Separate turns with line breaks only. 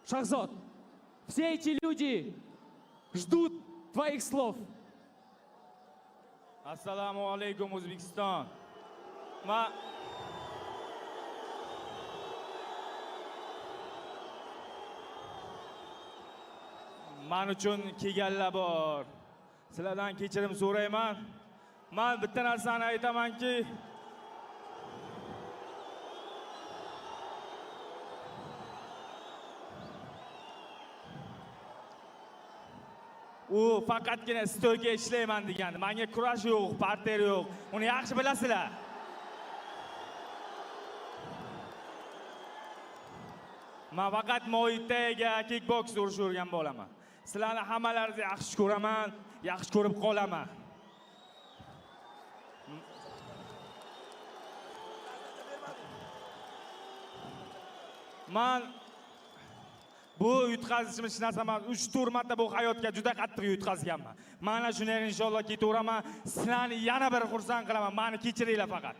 Шахзод, все эти люди ждут твоих слов.
Assalomu alaykum, O'zbekiston. Man man uchun kelganlar bor. Sizlardan kechirim so'rayman. Man bitta narsani aytamanki, u faqatgina стойка ishlayman degandi. Menga kurash yo'q, parter yo'q. Uni yaxshi bilasizlar. Man faqat Muay Thaiga, kickboks urishavergan bo'laman. Sizlarni hammalaringizni yaxshi ko'raman, yaxshi ko'rib qolaman. Man bu yutqazishim hech narsa emas. 3-4 marta bu hayotga juda qattiq yutqazganman. Mana shuni inshaalloh ketaveraman. Sizlarni yana bir xursand qilaman. Mani kechiringlar faqat.